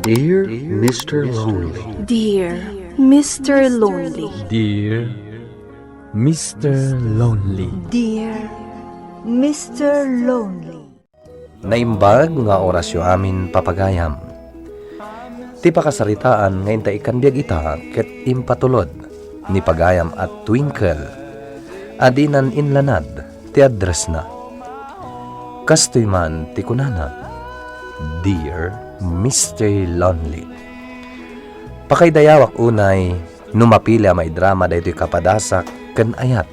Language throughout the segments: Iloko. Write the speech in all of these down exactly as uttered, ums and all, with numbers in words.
Dear Mister Lonely. Dear Mister Lonely. Dear Mister Lonely. Dear Mister Lonely. Naimbag nga orasyo amin, papagayam. Ti pakasaritaan nga inta ikkan biag ita ket impatulod ni pagayam a Twinkle a dinan inlanad ti addressna. Kastoy man ti kunana, "Dear Mister Lonely." Pakaidayawak unay no mapili a maidrama daytoy kapadasak ken ayat.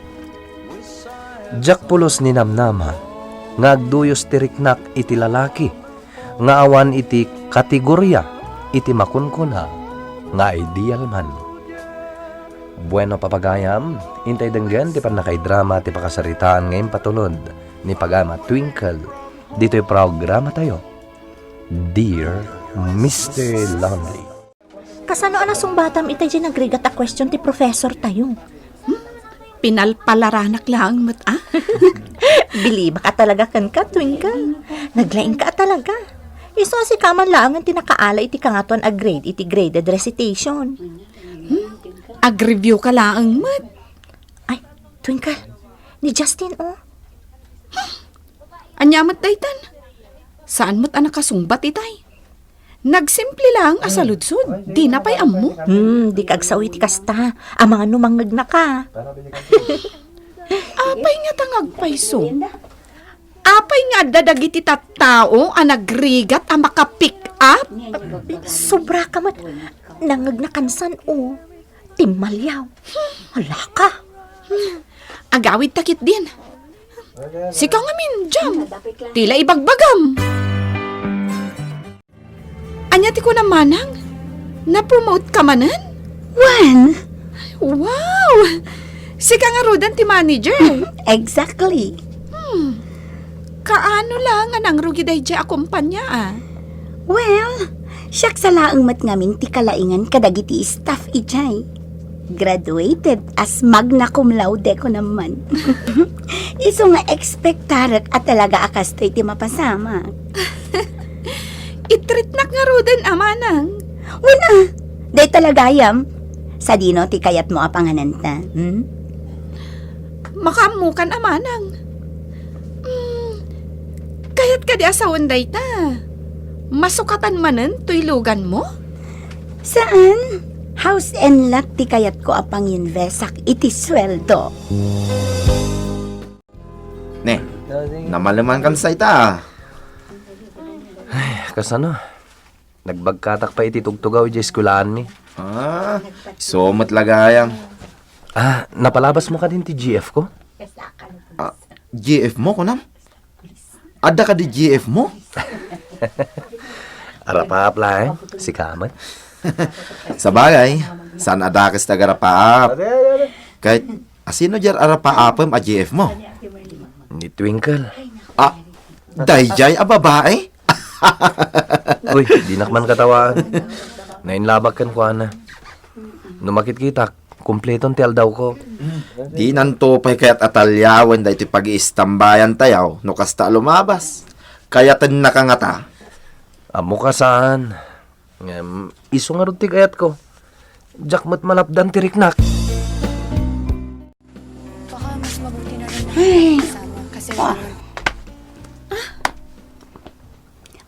Diak pulos ni namnama nga agduyos ti riknak iti lalaki nga awan iti kategoria iti makunkuna nga ideal man. Bueno, papagayam, intay denggen ti pannakaidrama ti pakasaritaan nga impatulod ni pagayam a Twinkle ditoy programatayo, Dear Mister Lonely. Kasano a nasungbatam ita diay nagrigat a question ti professor tayo? Hmm? Pinalpalaranak laeng met, a? Bilibak a talaga kenka, Twinkle. Naglaingka a talaga. Isu a sika man laengen ti nakaala iti kangatoan a grade iti graded recitation. Hmm? Ag-review ka laeng met. Ay, Twinkle, ni Justin, o. Ania met daytan? Saan met a nakasungbat itay? Nagsimple laeng a saludsod, dina pay ammo. Hmm, dika agsao iti kasta. Amangan no mangngegnaka. Apay ngata nga agpayso? Apay nga adda dagiti tattao a nagrigat a maka-pick up? Sobraka met. Nangngegnakan san, o. Timmaliaw. Alaka. Agawidta ketdin. Sika ngamin, Jam. Ti la ibagbagam. Ania ti kunam, manang? Na-promote ka manen? Wen! Wow! Sika ngaruden ti manager. Exactly. Hmm. Kaano la nga nangrugi daydiay a kompania, a? Well, siak sa laeng met ngamin ti kalaingan kadagiti staff idiay. Graduated as magna cum laude ko naman. Isu nga expectarek a talaga a kastoy ti mapasamak. Itreatnak ngaruden a, manang. Wen a, dayta la gayam. Sadino ti kayatmo a pangananta, hmm? Makaammokan a, manang. Hmm, kayat kadi a sawen dayta? Masukatan manen toy luganmo? Saan? House and lot ti kayatko a panginvesak iti sueldo. Ne, namalemankan sa ita, a. Ay, kasano? Nagbagkatak pay iti tugtugaw idiay eskwelaanmi. A, isu met la gayam. A, napalabasmo kadin ti G F ko? A, G F mo, kunam? Adda kadi G F mo? Arapaap laeng, sika met. Sabagay, saan a dakes ti agarapaap. Ket, asino diay arapaapem a G F mo? Ni Twinkle. A, daydiay a babai? Uy, dinak man katawaan. Nainlabak kenkuana. No makitkitak, kumpleton ti aldawko. Dinanto pay kayat a taliawen daytoy pagiistambayan tayo no kasta a lumabas. Kayatennaka ngata? Ammok a saan. Ngem, isu ngarud ti kayatko. Diak met malapdan ti riknak. Baka mas mabuti na rin na Ay. Kasama. Kasi Ah.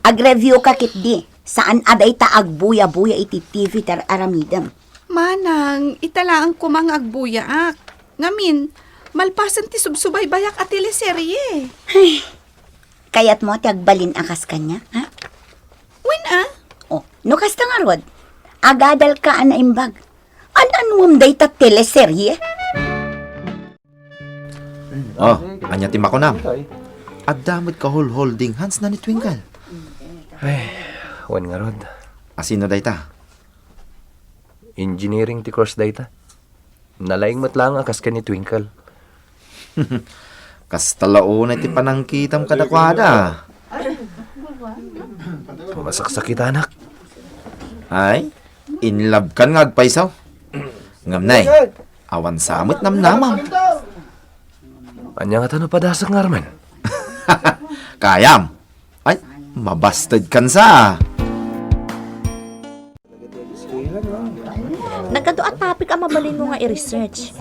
Ag-review ka ketdi. Saan a dayta agbuya-buya iti T V ti ar-aramidem. Manang, ita laeng koma nga agbuyaak. Ngamin, malpasen ti subsubaybayak a teleserye. Ay, kayatmo ti agbalin a kas kaniak, ha? Wen a? O, no kasta ngarud, agadalka a naimbag. An-anuem dayta teleserye? O, ania ti makunam? Adda met kahul-holding hands na ni Twinkle. Ay, wen ngarud. Asino dayta? Engineering ti course dayta. Nalaing met laeng a kas ken ni Twinkle. Kasta la unay ti panangkitam kadakuada. Masaksakitanak. Ay, in love kan nga agpayso. Ngem nay, awan sa met namnamam. Ania ngata no padasak ngarud? Kayam. Ay, mabasted kan sa. Nagadu a topic a mabalinmo nga i-research.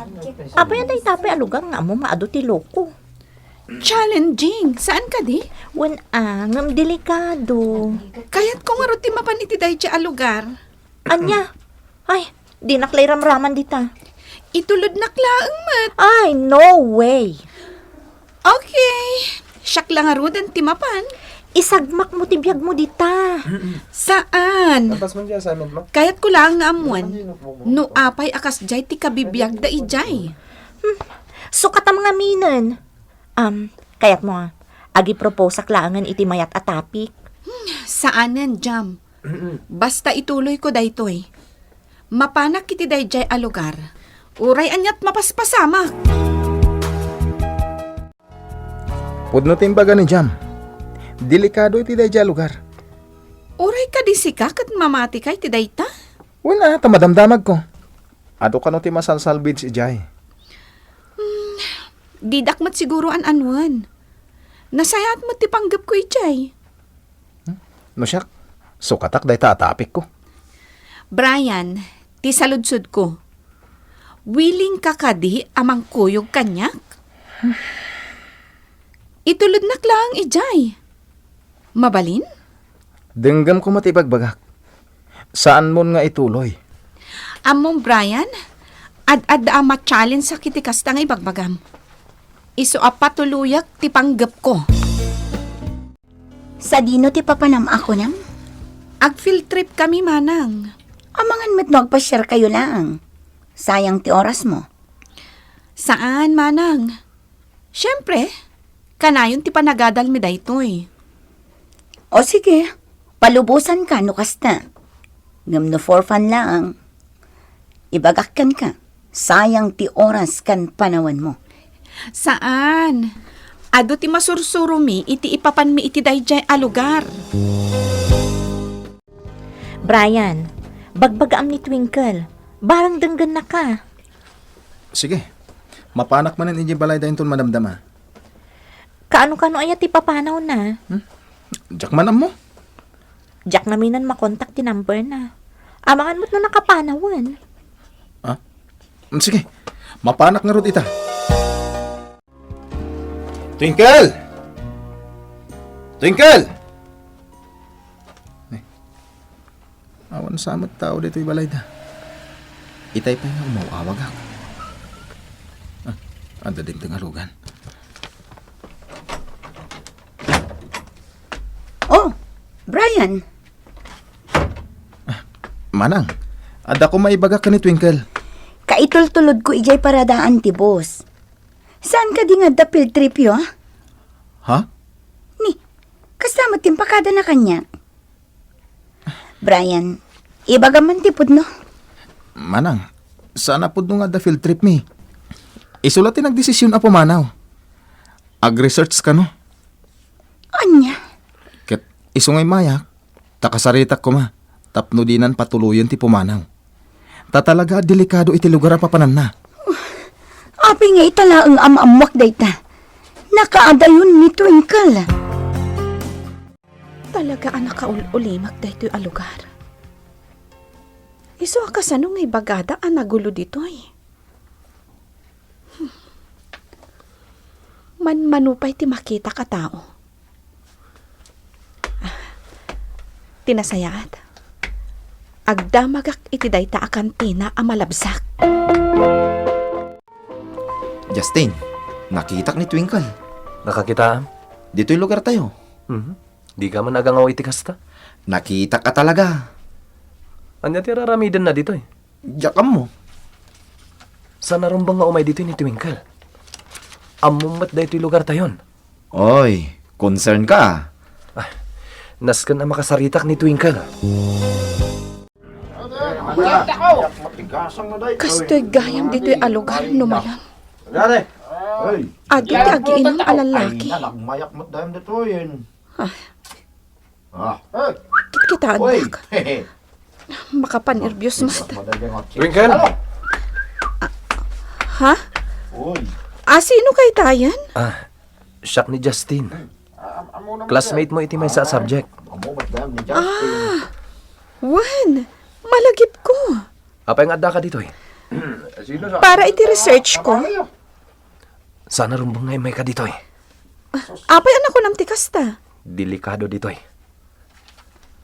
Apay a dayta pay a lugar nga ammom nga adu ti loko? Challenging, saan kadi? Wen a, ngem delikado. Kayatko ngarud ti mapan iti daydiay a lugar. Ania? Ay, dinak la iramraman dita. Itulodnak laeng met. Ay, no way. Okay. Siak la ngaruden ti mapan. Isagmakmo ti biagmo dita. Saan? Tapos mo di assignment mo? Kayatko laeng nga ammoan no apay a kasdiay ti kabibiagda idiay. Hmm. Sukatam ngaminen. Um, kayatmo a, agiproposak laengen iti mayat a topic? Hmm, saanen, Jam. Basta ituloyko daytoy. Mapanak iti daydiay a lugar. Uray aniat mapaspasamak. Pudno ti imbaga ni Jam. Delikado iti daydiay a lugar. Uray kadi sika ket mamatika iti dayta? Wen a, ta madamdamagko. Adu kano ti masalsalvage idiay? Hmm, didak met siguro an-anuen. Nasayaat met ti panggepko idiay. Hmm? No siak, sukatak dayta a topicko. Brian, ti saludsodko, willing ka kadi a mangkuyog kaniak? Itulodnak laeng idiay. Mabalin? Denggem koma ti ibagbagak. Saanmon nga ituloy. Ammom, Brian, ad-adda a ma-challenge-ak iti kasta nga ibagbagam. Isu a patuloyak ti panggepko. Sadino ti papanam a kunam? Ag-field trip kami, Manang. Amangan met no agpasiarkayo laeng. Sayang ti orasmo. Saan, Manang. Siempre, kanayon ti panagadalmi daytoy. O sige, palubosanka no kasta. Ngem no for fun laeng, ibagak kenka, sayang ti oras ken panawenmo. Saan? Adu ti masursuromi iti ipapanmi iti daydiay a lugar. Brian, bagbagaam ni Twinkle. Barang denggennaka. Sige. Mapanak manen idiay balayda inton madamdama. Kaano-kano aya ti papanawna? Hmm? Diak man ammo. Diak ngaminen makontak ti numberna. Amangan met no nakapanawen. Ah? Hmm, sige. Mapanak ngarud ita. Twinkle! Twinkle! Eh, awan sa met tao ditoy balayda. Itay pay nga umaw-awagak. Ah, adda dinteng a lugan. Oh, Brian. Ah, Manang, adda ko maibaga ken ni Twinkle. Kaitultulodko idiay paradaan ti bus. Saan kadi nga adda field tripyo? Ha? Ni, kasta met ti impakadana kaniak. Brian, ibagam man ti pudno. Manang, saan a pudno nga adda field tripmi. Isu la ti nagdesisyon a pumanaw. Ag-research kano? Ania? Ket isu nga immayak, ta kasaritak koma, tapno dinan patuloyen ti pumanaw. Ta talaga a delikado iti lugar a papananna. Apay nga ita laeng a maammoak dayta? Nakaadayon ni Twinkle. Talaga a nakaul-ulimek daytoy a lugar. Isu a kasano nga ibagada a nagulo ditoy? Hmm. Manmano pay ti makitak a tao. Ah, ti nasayaat, agdamagak iti dayta a kantina a malabsak. Justin, nakitak ni Twinkle. Nakakitaam? Ditoy lugartayo. Mhm. Dika man agangaw iti kasta? Nakitak a talaga. Ania ti ar-aramidenna ditoy? Diak ammo. Saan a rumbeng nga umay ditoy ni Twinkle? Ammom met daytoy lugartayon. Oy, concern ka, ah. Ah, nasken a makasaritak ni Twinkle. Kastoy gayam ditoy a lugar no malem. Adu ti agiinum a lallaki. Ay, nalagmayak met dayam ditoyen. Ah. Ah. Kitkitaennak. Makapanerbios met. Twinkle! Ha? Uy. Ah, sino kaytayen? Ah, siak ni Justin. Classmate mo iti maysa a subject. Ah, wen, malagipko. Apay nga addaka ditoy? Para iti research ko. Saan a rumbeng nga immayka ditoy? Apay a nakunam ti kasta? Delikado ditoy.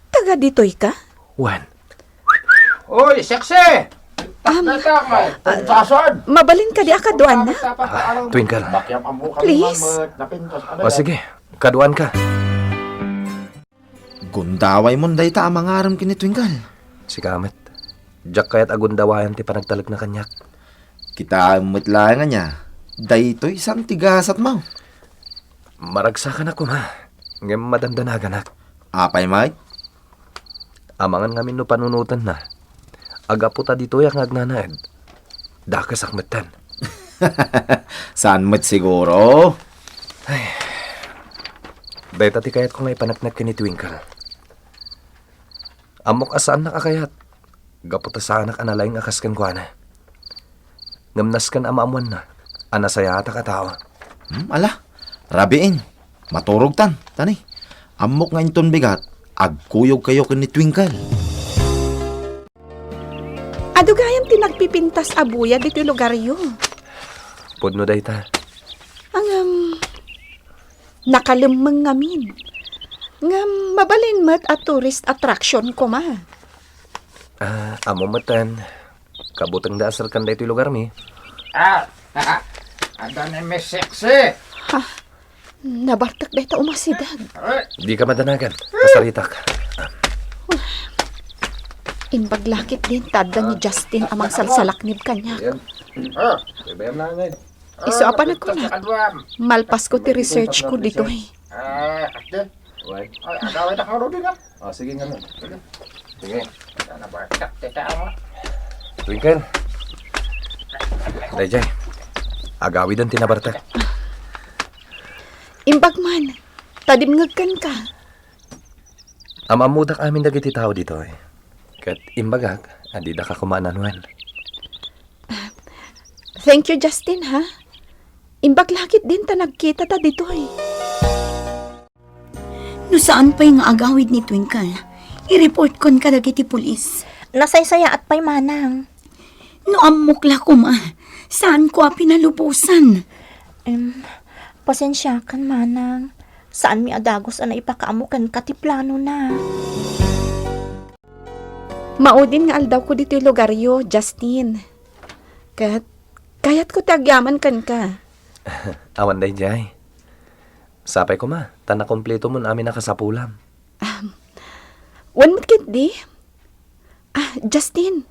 Taga ditoy ka? Wen. Oy, sexy! Am, Tata, may ah, pungkason! Mabalin kadi a kaduanna? Ah, Twinkle. Please? O, sige. Kaduan ka. Gundaway mon dayta a mangarem ken ni Twinkle. Sika met. Diak kayat a gundawayan ti panagtalekna kaniak. Kitaem met laeng ania, daytoy saan ti gasatmo. Maragsakanak koma, ngem madandanaganak. Apay met? Amangan ngamin no panunotenna. Gapu ta ditoyak nga agnanaed. Dakesak metten. Saan met siguro? Ay. Dayta ti kayatko nga ipaneknek ken ni Twinkle. Ammok a saannak a kayat. Gapu ta saanak a nalaing a kas kenkuana. Ngem nasken a maammoanna a nasayaatak a tao. Hmm, ala, rabiin. Maturogtan, tani. Ammok nga inton bigat, agkuyogkayo ken ni Twinkle. Adu gayam ti nagpipintas a buya ditoy lugaryo. Pudno dayta. Ngem, nakalemmeng ngamin. Ngem, mabalin met a tourist attraction koma. Ah, ammo metten. Kabutengda a serkan daytoy lugarmi. Ah, adda ni Miss Sexy. Ha? Nabartek dayta umasideg. Dika madanagan. Kasaritak. Imbag la ketdin ta adda ni Justin a mangsalsalaknib kaniak. Ah, baybayam na ngay. Isu a panagkunak, malpasko ti research ko ditoy. Ah, ate. Why? Ay, agawid ako, Rudy, nga. Ah, sige nga nun. Sige. Sana ba? Takte ka, ah. Twinkle. Dayjay. Agawiden ti nabartek. Imbag man, ta dimngegkan ka. Am-ammodak amin dagiti tao ditoy. Ket imbagak a didaka koma a nanwan. Thank you, Justin, ha? Imbag la ketdin ta nagkita ta ditoy. No saan pay nga agawid ni Twinkle, i-reportkon kadagiti pulis. Nasaysayaat pay, manang. No ammok la koma, saanko a pinalubosan. Em, pasensiakan, manang. Saanmi a dagus a naipakaammo kenka ti planona. Maudin nga aldawko ditoy lugaryo, Justin. Ket, kayatko ti agyaman kenka. Awan daydiay. Sapay koma, ta nakumpletomon amin a kasapulam. Ahem. Wen met ketdi? Ah, Justin,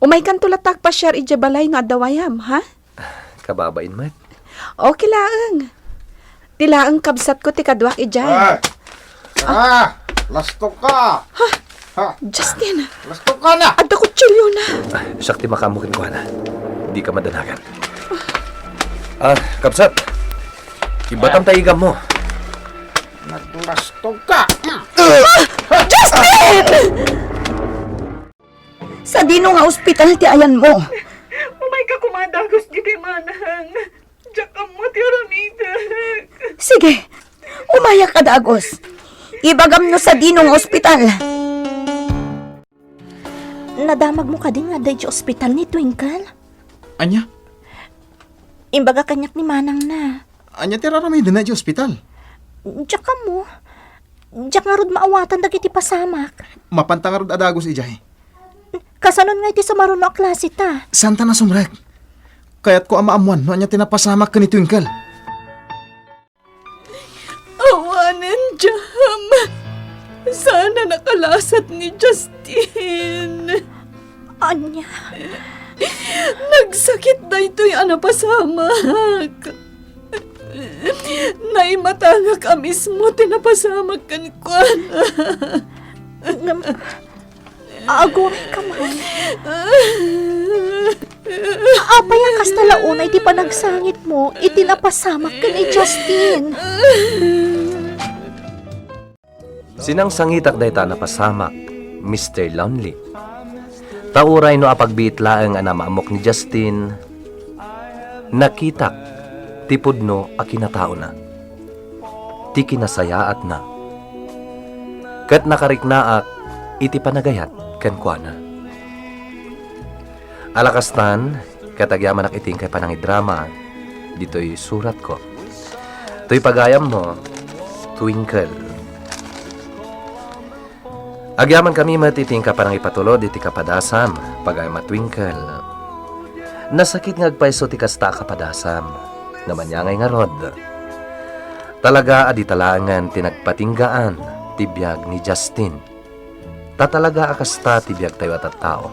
umaykanto latta agpasiar idiay balay no adda wayam, ha? Kababain met. Okay laeng. Ti laeng kabsatko ti kaduak idiay. Ah! Ah! Lastok ka! Ha? Ha? Justin! Lastok ka na! Adda kutsilyona! Ah, siak ti makaammo kenkuana. Dika madanagan. Ah, kabsat! Ibatam ta igammo. Naglastok ka! Ah! Justin! Sadino nga ospital ti ayanmo? Umayka koma a dagus ditoy, manang. Diak ammo ti aramidek. Sige, umayak a dagus. Ibagam no sadino nga ospital. Nadamagmo kadi nga adda idiay ospital ni Twinkle? Ania? Imbaga kaniak ni manangna. Ania ti ar-aramidenna idiay ospital? Diak ammo. Diak ngarud maawatan dagiti pasamak. Mapanta ngarud a dagus idiay. Kasanon nga iti sumaruno a klaseta? Saanta nasumrek. Kayatko a maammoan no ania ti napasamak ken ni Twinkle. Awanen, Jam. Saan a nakalasat ni Justin. Ania? Nagsakit daytoy a napasamak. Naimatangak a mismo ti napasamak kenkuana. Ngem, aguray ka man. Apay a kasta la unay ti panagsangitmo iti napasamak ken ni Justin? Sinangsangitak dayta a napasamak, Mister Lonely. Ta uray no apagbiit laeng a namaammok ni Justin, nakitak ti pudno a kinataona, ti kinasayaatna, ket nakariknaak iti panagayat kenkuana. Alakastan, ket agyamanak iti inkay panangidrama, ditoy suratko. Toy pagayammo, Twinkle. Agyamankami met iti inka panangipatulod iti kapadasam, pagayam a Twinkle. Nasakit nga agpayso ti kasta a kapadasam, nga maniangay ngarud. Talaga a dita laengen ti nagpatinggaan ti biag ni Justin. Ta talaga a kasta ti biagtayo a tattao.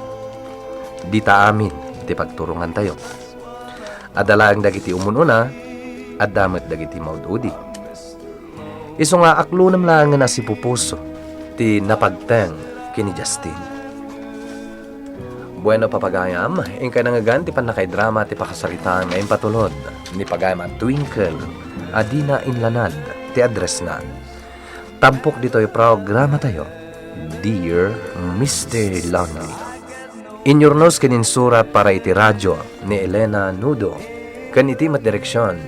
Dita amin ti pagturongantayo. Adda laeng dagiti umun-una, adda met dagiti maud-udi. Isu nga aklonem laengen a sipupuso ti napagteng ken ni Justin. Bueno, papagayam, inkay nangngegan ti pannakaidrama ti pakasaritaan nga impatulod ni pagayam a Twinkle a dina inlanad ti addressna. Tampok ditoy programatayo, Dear Mister Lonely. Inyurnos ken insurat para iti radyo ni Elena Nudo, ken iti met direksion,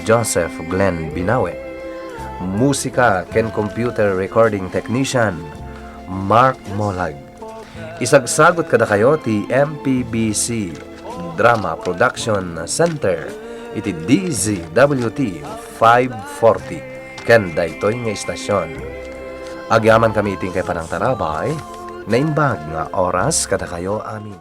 Joseph Glenn Binawe. Musika ken computer recording technician, Mark Molag. Isagsagut kadakayo ti M P B C Drama Production Center iti D Z W T five forty ken daytoy nga istasyon. Agyamankami iti inkay panangtarabay, naimbag nga oras kadakayo amin.